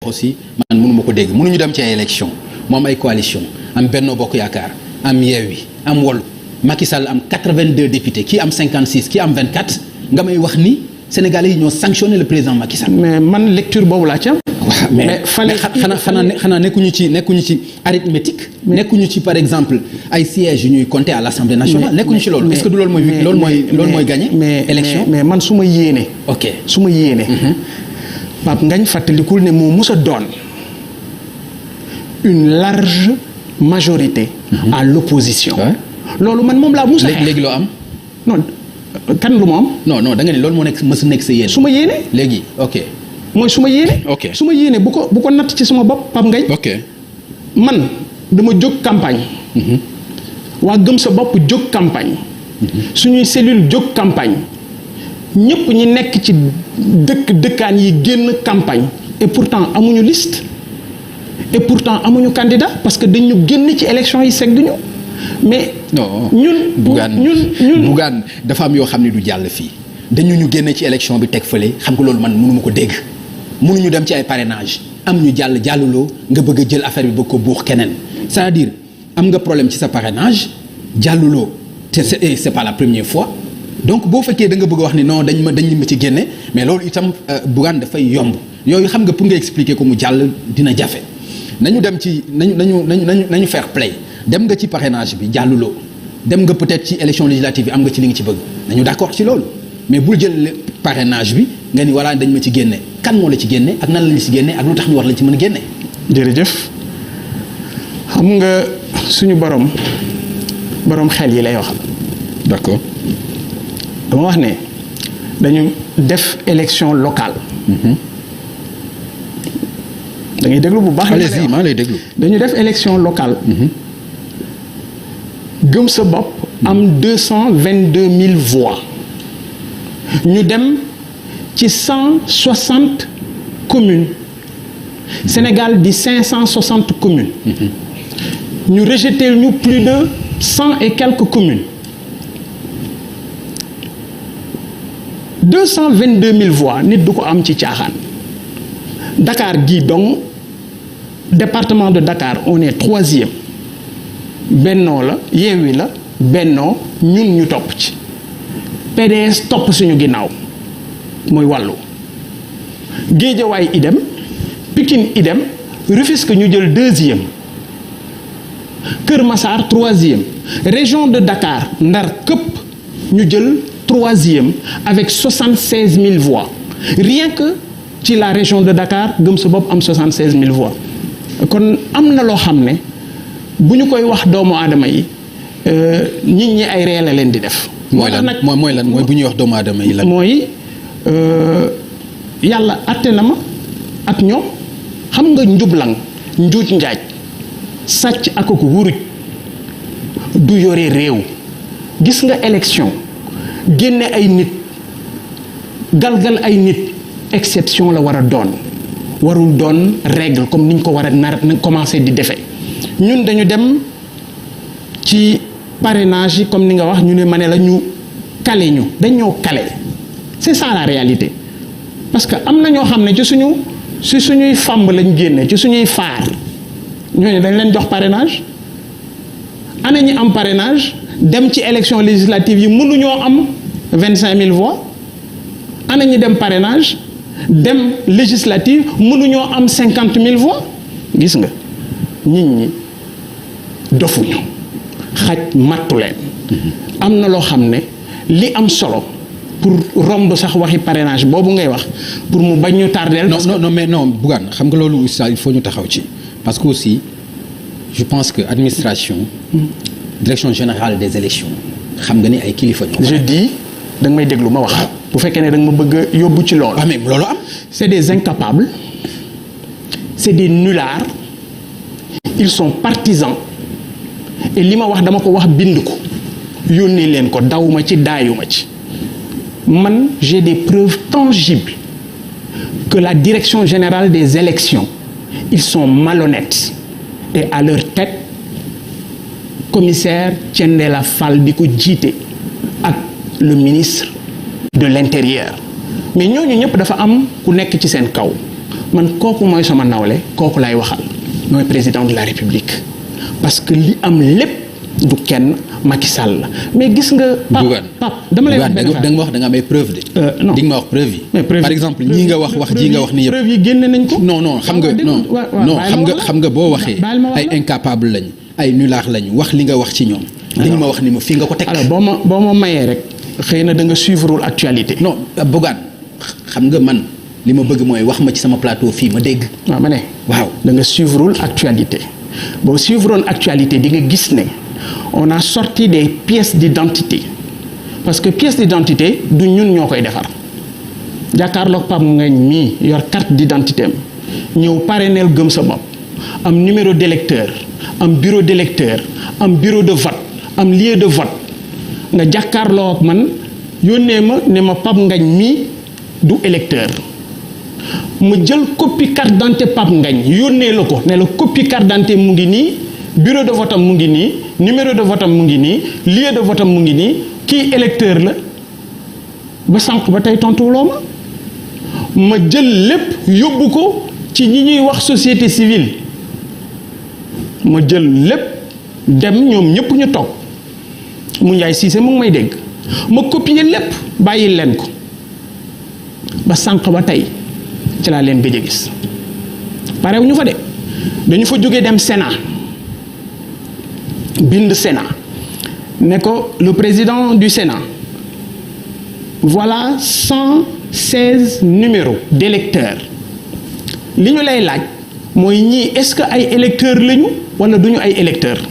aussi man mënu ma ko dégg mënuñu dem ci ay élection mu am ay coalition am Benno Bokk Yaakaar am Yewwi am Wallu Macky Sall am 82 députés kii am 56 kii am 24 nga may wax ni Sénégalais yi ñoo sanctionné le président Macky Sall. mais man lecture boobu laa ci am. waaw mais xanaa nekkuñu ci arithmétique. nekkuñu ci par exemple ay sièges yu ñuy compter à l'Assemblée nationale. nekkuñu ci loolu est-ce que du loolu mooy gagné. élection mais man su ma yéene. ok su ma yéene. Pape Ngagne fàttalikul ne moo mus a doon une large majorité. à l'opposition. loolu man moom laa mus a. léegi loo am. non kan lu mu am. non da nga ne loolu moo nekk mës a nekk sa yéene. su ma yéene. léegi ok. mooy su ma yéene. ok su ma yéene bu ko natt ci sama bopp Pape Ngagne. ok man dama jóg campagne. waa gëm sa bopp jóg campagne. suñuy cellule jóg campagne. ñëpp ñi nekk ci dëkkaan yi génn campagne. et pourtant amuñu liste. et pourtant amuñu candidat parce que dañu génn ci élection yi segg duñu mais. non ñun Bougane dafa am yoo xam ne du jàll fii dañu ñu génne ci élection bi teg fële xam nga loolu man mënuma ko dégg mënuñu dem ci ay parrainage am ñu jàlluloo nga bëgg a jël affaire bi bëgg ko buux keneen c'est-à-dire am nga problème ci sa parrainage jàlluloo te c'est pas la première fois donc boo fekkee da nga bëgg a wax ni non dañ ma ci génne mais loolu itam Bougane dafay yomb yooyu xam nga pour nga expliquer ko mu jàll dina jafe nañu dem ci nañu fair play dem nga ci parrainage bi jàlluloo dem nga peut-être ci élection législative bi am nga ci li nga ci bëgg nañu d'accord ci loolu mais bul jël parrainage bi nga ni voilà dañ ma ci génne kan moo la ci génne ak nan lañu ci génne ak lu tax ñu war la ci mën a génne. jërëjëf xam nga suñu borom xel yi lay waxal. d'accord. dama wax ne dañu def élection locale. da ngay déglu bu baax. allez-y maa lay déglu. dañu def élection locale. gëm sa bopp am 222 000 voix ñu dem ci 160 communes Sénégal di 560 communes ñu rejeté ñu plus de 100 et quelques communes 222 000 voix nit du ko am ci caaxaan Dakar gii donc département de Dakar on est 3e Bennoo la Yewwi la Bennoo ñun ñu topp ci PDS topp suñu ginnaaw mooy wàllu Géejawaay idem Pikine idem Rufisque ñu jël 2e Kër Massar 3e région de Dakar Ndar këpp ñu jël 3e avec 76 000 voix rien que ci la région de Dakar gëm sa bopp am 76 000 voix kon am na loo xam ne bu ñu koy wax doomu aadama yi nit ñi ay ree la leen di def. mooy lan mooy bu ñuy wax doomu aadama yi lan. mooy yàlla atte na ma ak ñoom xam nga njublang njuuj njaaj sàcc ak ko wuruj du yore réew gis nga élection génne ay nit galgal ay nit exception la war a doon warul doon règle comme niñ ko war a nar commencé di defee. ñun dañu dem ci parrainage yi comme ni nga wax ñu ne ma ne la ñu kale ñu dañoo kale c'est ça la réalité parce que am na ñoo xam ne ci suñuy fàmb lañ génne ci suñuy faar ñooñu dañ leen jox parrainage ana ñi am parrainage dem ci élection législative yi mënuñoo am 25 000 voix ana ñi dem parrainage dem législative mënuñoo am 50 000 voix gis nga nit ñi dofuñu xaj mattu leen am na loo xam ne li am solo pour romb sax waxi parrainage boobu ngay wax pour mu bañ ñu tardeel. non Bougane xam nga loolu ça il faut ñu taxaw ci parce que aussi je pense que administration direction générale des élections xam nga ni ay kilifa ñoo. je dis da nga may déglu ma wax. bu fekkee ne da nga ma bëgg a yóbbu ci loolu. mais loolu am. c'est des incapables c'est des nullards. ils sont partisans et li ma wax dama ko wax bind ko yónnee leen ko dawuma ci daayuma ci man j'ai des preuves tangibles que la direction générale des élections ils sont malhonnêtes et à leur tête commissaire Thiendella Fall bi ko jiite ak le ministre de l'intérieur mais ñooñu ñëpp dafa am ku nekk ci seen kaw man kooku mooy sama nawle kooku lay waxal mooy président de la République parce que li am lépp du kenn Macky Sall la mais gis nga. Pape dama lay wax benn da nga wax da nga am ay preuve de. non di nga ma wax preuve yi. par exemple ñii nga wax ji nga wax ni yëpp. preuve yi génne nañ ko. non xam nga xam nga boo waxee. ay incapable lañu ay nulard lañu wax li nga wax ci ñoom. li nga ma wax ni ma fii nga ko teg. alors boo ma mayee rek xëy na da nga suivre actualité. non Bougane xam nga man li ma bëgg mooy wax ma ci sama plateau fii ma dégg. waaw ma ne. waaw da nga suivre actualité boo suivre actualité di nga gis ne on a sorti des pièces d'identité parce que pièce d'identité du ñun ñoo koy defar jàkkaarloog Pape Ngagne mii yor carte d'identité am ñëw parrainel gëm sa bopp am numéro d'électeur am bureau d'électeur am bureau de vote am lieu de vote nga jàkkaarloog man yónnee ma ne ma Pape Ngagne mii du électeur ma jël copie carte d'identité Pape Ngagne yónnee la ko ne la copie carte d'identité mu ngi nii bureau de vote am mu ngi nii numéro de vote am mu ngi nii lieu de vote am mu ngi nii kii électeur la ba sànq ba tey tontuwuloo ma jël lépp yóbbu ko ci ñi ñuy wax société civile ma jël lépp dem ñoom ñëpp ñu toog mu Ndiaye Cissé mu ngi may dégg ma copier lépp bàyyi leen ko ba sànq ba tey ci laa leen gëj a gis parew ñu fa de dañu fa jógee dem Sénat bind Sénat ne ko le président du Sénat voilà 116 numéros d'électeurs li ñu lay laaj mooy ñii est-ce que ay électeurs lañu wala duñu ay électeurs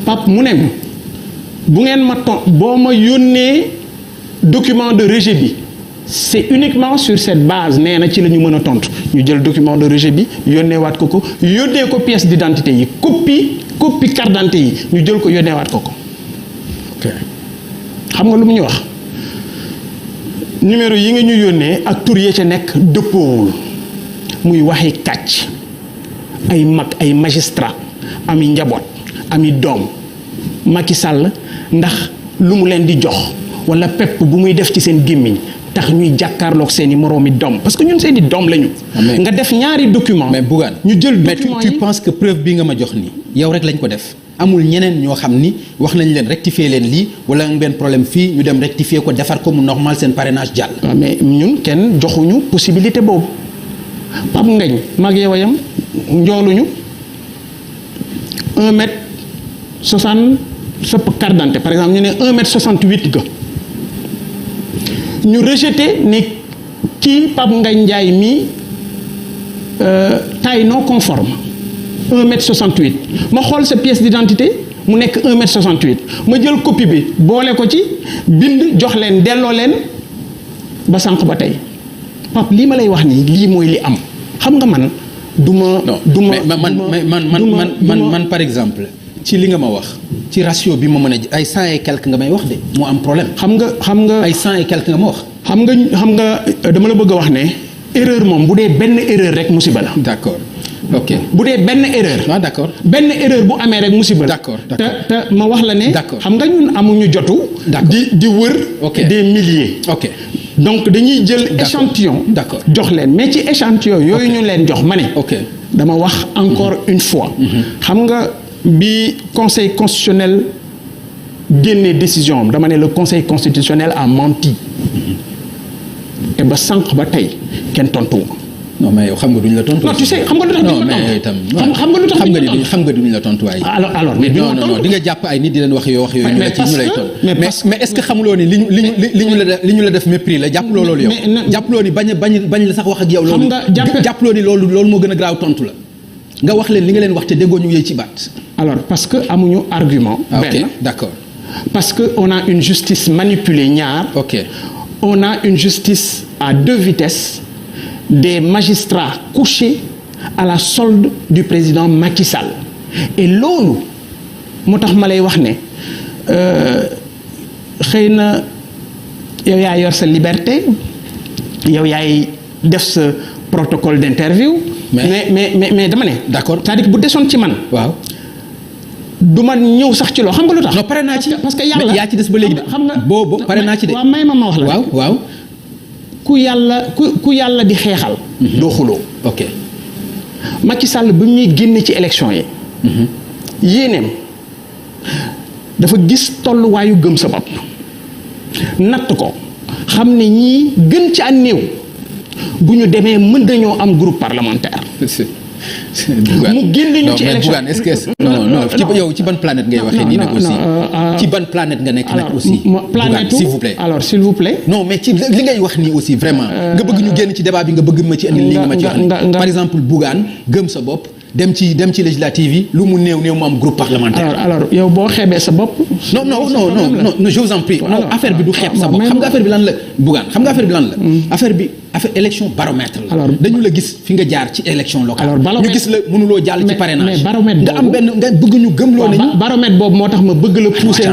Pape mu ne bu ngeen ma boo ma yónnee document de rejet bi c'est uniquement sur cette base nee na ci la ñu mën a tontu ñu jël document de rejet bi yónnee waat ko yónnee ko pièce d'identité yi copie carte d'identité yi ñu jël ko yónnee waat ko ok xam nga lu mu ñu wax numéro yi nga ñu yónnee ak tur ya ca nekk dëppoowul muy waxi kàcc ay mag ay magistrat ami njaboot ami doom Macky Sall ndax lu mu leen di jox wala pepp bu muy def ci seen gémmiñ tax ñuy jàkkaarloog seen i moroomi doom parce que ñun seen i doom lañu. nga def ñaari document mais Bougane ñu jël document tu penses que preuve bi nga ma jox nii yow rek lañ ko def amul ñeneen ñoo xam ni wax nañ leen rectifier leen lii wala nga benn problème fii ñu dem rectifier ko defar ko mu normal seen parrainage jàll. waaw mais ñun kenn joxuñu possibilité boobu Pape Ngagne mag yow yam njooluñu 1m60 sa carte d'identité par exemple ñu ne 1m68 ga ñu rejeté ne kii Pape Ngagne Ndiaye mii taille non conforme 1m68 ma xool sa pièce d'identité mu nekk 1m68 ma jël copie bi boole ko ci bind jox leen delloo leen ba sànq ba tey Pape lii ma lay wax nii lii mooy li am xam nga man du ma man par exemple ci li nga ma wax ci ratio bi ma mën a ay 100 et quelque nga may wax de moo am problème. xam nga ay 100 et quelque nga ma wax. xam nga dama la bëgg a wax ne erreur moom bu dee benn erreur rek musiba la. d'accord ok bu dee benn erreur. waaw d'accord benn erreur bu amee rek musiba la. d'accord te ma wax la ne. d'accord xam nga ñun amuñu jotu. di wër. ok des milliers. ok donc dañuy jël échantillon. d'accord jox leen mais ci échantillon yooyu ñu leen jox ma ne. ok dama wax encore une fois. xam nga bi conseil constitutionnel génnee décision am dama ne le conseil constitutionnel a menti. te ba sànq ba tey kenn tontuwu ma. non mais yow xam nga duñ la tontu. non tu sais xam nga lu tax duñ la tontu. non mais itam xam nga lu tax duñ la tontu. xam nga duñ la tontu waaye. alors mais non di nga jàpp ay nit di leen wax yoo wax yooyu. ñu la ci ñu lay tontu mais est-ce que xamuloo ni li ñu la def mépris la jàppuloo loolu yow. jàppuloo ni bañ la sax wax ak yow. loolu jàppuloo ni loolu moo gën a graaw tontu la. nga wax leen li nga leen wax te déggoo ñu yëy ci baat. alors parce que amuñu argument. ok d'accord. parce que on a une justice manipulée ñaar. ok on a une justice à deux vitesses. Des magistrats couchés à la solde du président Macky Sall et loolu moo tax ma lay wax ne xëy na yow yaa yor sa liberté yow yaay def sa protocole d'interview. mais dama ne. d'accord c'est-à-dire bu desoon ci man. waaw. du ma ñëw sax ci loo xam nga lu tax. non pare naa ci parce que yàlla yaa ci des ba léegi de. xam nga boo pare naa ci de. waaw may ma wax la. waaw. ku yàlla di xeexal. doo xuloo. ok Macky Sall bi ñuy génne ci élection yi. yéeneem dafa gis tolluwaayu gëm sa bopp natt ko xam ne ñii gën ci an néew bu ñu demee mën nañoo am groupe parlementaire. mu génne ñu ci élection Bougane est-ce que non yow ci ban planète ngay waxee nii nag aussi ci ban planète nga nekk nag aussi. planète s'il vous plaît alors s'il vous plaît. non mais ci li ngay wax nii aussi vraiment. nga bëgg ñu génn ci débat bi nga bëgg ma ci indi li nga ma ci wax par exemple Bougane gëm sa bopp dem ci législative yi lu mu néew mu am groupe parlementaire. alors yow boo xeebee sa bopp. non je vous en prie. non affaire bi du xeeb sa bopp xam nga affaire bi lan la Bougane xam nga affaire bi lan la. affaire élection baromètre la. dañu la gis fi nga jaar ci élection locale. ñu gis la mënuloo jàll ci parrainage. mais baromètre nga am benn nga bëgg ñu gëmloo nañu. baromètre boobu moo tax ma bëgg la pousser